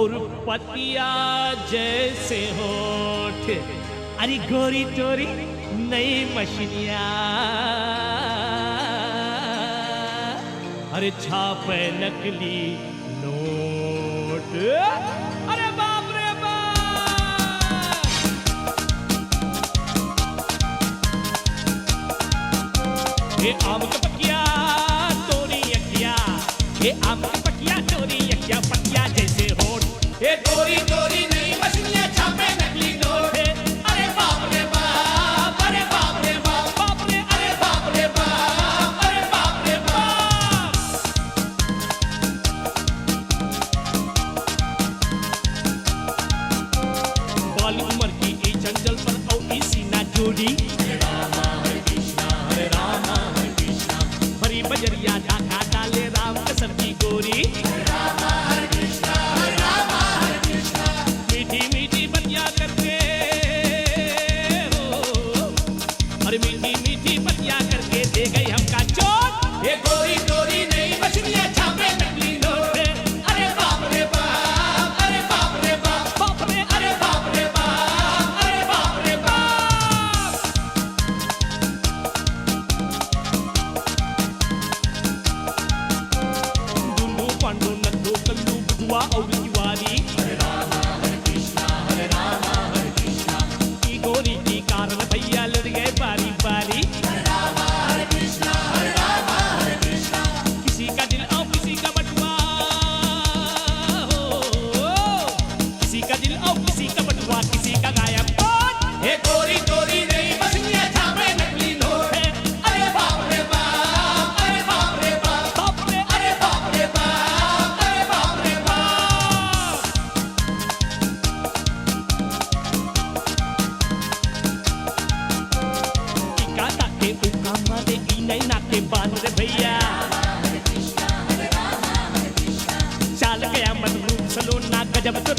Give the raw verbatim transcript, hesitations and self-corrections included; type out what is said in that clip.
और पतिया जैसे होठ, अरे गोरी तोरी नई मशीनिया, अरे छापे नकली नोट। अरे बाप रे बाप। हे आम के पकिया तोरी अखिया, हे आम के पकिया तोरी अखिया, पतिया जैसे होठ। हे गोरी तोरी नई मशीनिया छापे नकली नोट। हे अरे बाप रे बाप, अरे बाप रे बाप, बाप रे, अरे बाप रे बाप, अरे बाप रे बाप। बाल उमर की ई जंजल पर औ ई सीना जोड़ी। हरे रामा हरे कृष्णा, हरे रामा हरे कृष्णा। भरी बजरिया ढाका डाले राम कसम की गोरी। हरे रामा हरे कृष्णा, हरे रामा हरे कृष्णा। मीठी मीठी बतिया करके हो, अरे मीठी मीठी बतिया करके दे गई हमका चोट। हे गोरी तोरी नई मशीनिया छापे नकली नोट। अरे बाप रे बाप, अरे बाप रे बाप, बाप रे, अरे बाप रे बाप, अरे बाप रे बाप। डुंडू पांडू नथू कल्लू बुधवा और तिवारी। हरे रामा हरे कृष्णा, हरे रामा हरे कृष्णा। ई गोरी की कारण भैया लड़ गए बारी बारी। हरे रामा हरे कृष्णा, हरे रामा हरे कृष्णा। किसी का दिल और किसी का बटुआ हो, किसी का दिल और किसी का बटुआ, किसी का गायब कौन? हे गोरी तोरी नई मशीनिया छापे नकली नोट। अरे बाप रे बाप, अरे बाप रे बाप, बाप रे, अरे बाप रे बाप, अरे बाप रे बाप। इका ताके उका मारे, ई नैना के बान रे भैया। चाल गया मत रूप सलोना, गजब तो